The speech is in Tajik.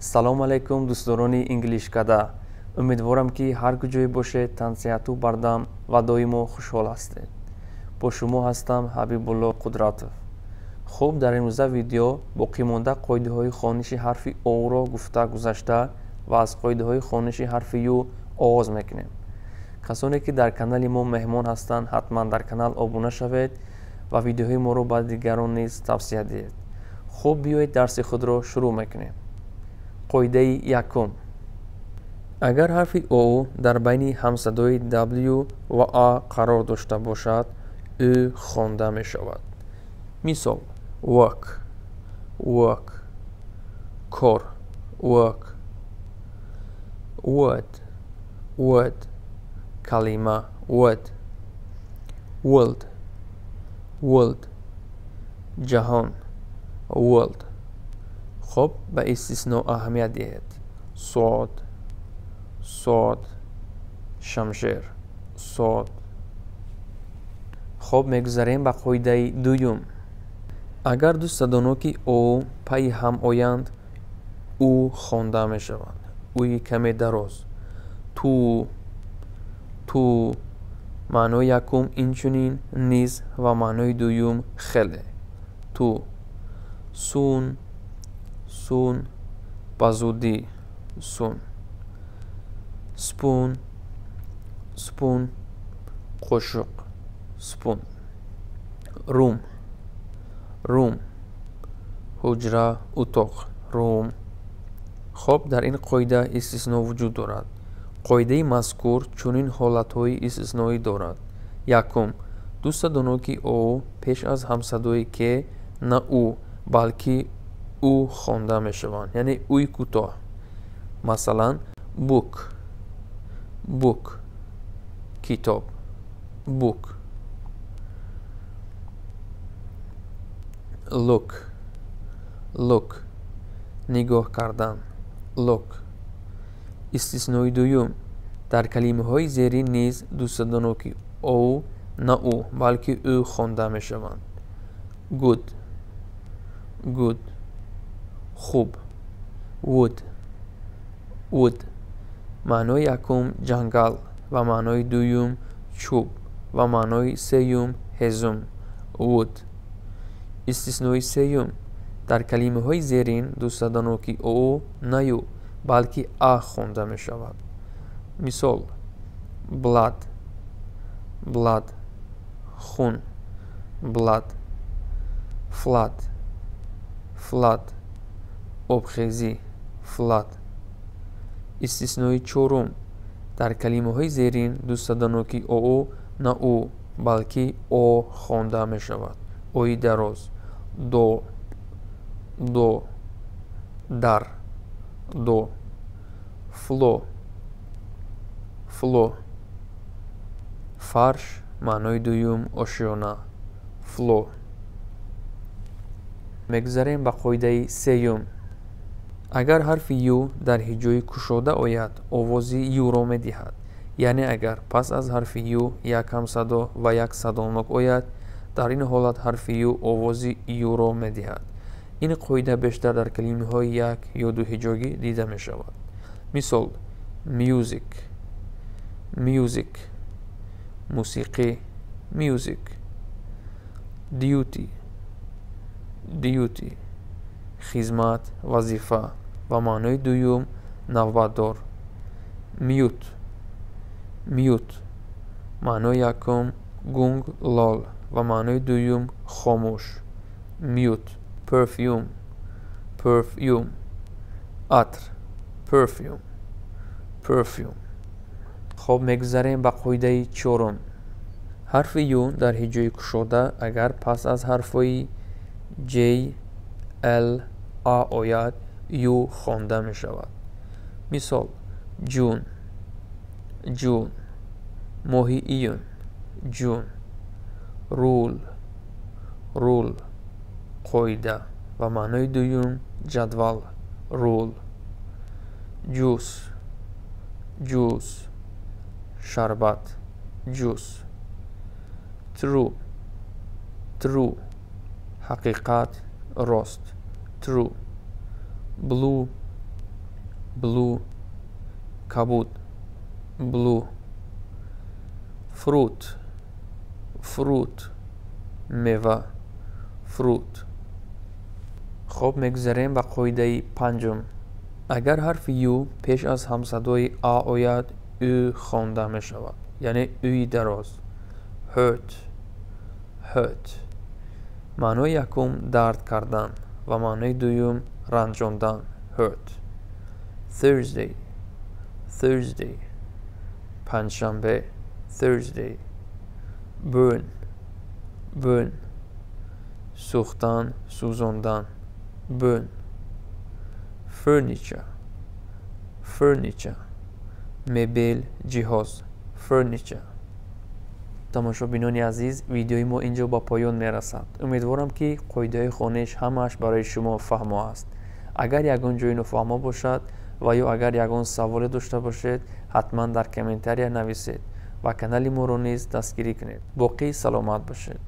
Салому алайкум, дӯстдорони Инглишкада. Умедворам, ки ҳар куҷое бошед, тансиҳату бардам ва доимо хушҳол ҳастед. Бо шумо ҳастам Ҳабибулло Қудратов. Хуб, дар имрӯза видео боқимонда қоидаҳои хониши ҳарфи оро гуфта гузашта ва аз қоидаҳои хониши ҳарфи ю оғоз мекунем. Касоне ки дар канали мо меҳмон ҳастанд, ҳатман дар канал обуна шавед ва видеоҳои моро ба дигарон низ тавсия диҳед. Хуб, биёед, дарси худро шурӯъ мекунем. Қоидаи якум: агар ҳарфи о дар байни ҳамсадои w ва а қарор дошта бошад, ӯ хонда мешавад. Мисол: work, work, кор, work; word, word, калима, word; world, world, ҷаҳон, world. Хуб, ба истисно аҳамият диҳед: sword, sword, шамшер, sword. Хуб, мегузарем ба қоидаи дуюм. Агар ду садоноки о пайи ҳам оянд, ӯ хонда мешавад, ӯи каме дароз: too, too. Маънои якум инчунин, низ ва маънои дуюм хеле, too; soon, soon, ба зудӣ, soon; spoon, spoon, қошуқ, spoon; room, room, ҳуҷра, утоқ, room. Хуб, дар ин қоида истисно вуҷуд дорад. Қоидаи мазкур чунин ҳолатҳои истисноӣ дорад: якум, ду садоноки о пеш аз ҳамсадои к на у, балки ӯ хонда мешаванд, яъне ӯи кӯтоҳ. Масалан, book, book, китоб, book; look, look, нигоҳ кардан, look. Истиснои дуюм: дар калимаҳои зерин низ дусадоноки о на у, балки ӯ хонда мешаванд: good, good, хуб; wood, wood, маънои якум ҷангал ва маънои дуюм чӯб ва маънои сеюм ҳезум, wood. Истиснои сеюм: дар калимаҳои зерин дусадоноки о на ю, балки а хонда мешавад. Мисол: blood, blood, хун, blood; flood, flood, обхезӣ, flood. Истиснои чорум: дар калимаҳои зерин дусадоноки оо на у, балки о хонда мешавад, ои дароз: door, door, дар, door; floor, floor, фарш, маънои дуюм ошёна, floor. Мегузарем ба қоидаи сеюм. Агар ҳарфи ю дар ҳиҷои кушода ояд, овози юро медиҳад. Яъне агар пас аз ҳарфи ю як ҳамсадо ва як садонок ояд, дар ин ҳолат ҳарфи ю овози юро медиҳад. Ин қоида бештар дар калимаҳои як ё дуҳиҷогӣ дида мешавад. Мисол: music, music, мусиқӣ, music; duty, duty, хизмат, вазифа ва маънои дуюм навбатдор; mute, mute, маънои якум гунг, лол ва маънои дуюм хомӯш, mute; perfume, perfume, атр, perfume, perfume. Хуб, мегузарем ба қоидаи чорум. Ҳарфи ю дар ҳиҷои кушода агар пас аз ҳарфҳои j, l, a ояд, ю хонда мешавад. Мисол: June, June, моҳи июн, June; rule, rule, қоида ва маънои дуюм ҷадвал, rule; juice, juice, шарбат, juice; true, true, ҳақиқат, рост, true; blue. Blue, кабуд, blue. Fruit, fruit, мева, fruit. Хоб, мегузарем ба қоидаи панҷум. Агар ҳарфи ю пеш аз ҳамсадои а ояд, ӯ хонда мешавад, яъне ӯи дароз. Hurt, hurt. Маънои якум дард кардан ва маънои дуюм ранҷондан. Hurt. Thursday, Thursday, панҷшанбе, Thursday. Burn, burn, сӯхтан, сӯзондан, burn. Furniture, furniture, мебел, ҷиҳоз, furniture. Тамошобинони азиз, видеои мо ин ҷо ба поён мерасад. Умедворам, ки қоидаҳои хониш ҳамааш барои шумо фаҳмо аст. Агар ягон ҷои нофаҳмо бошад ва ё агар ягон саволе дошта бошед, ҳатман дар комментария нависед ва канали моро низ дастгирӣ кунед. Боқӣ саломат бошед.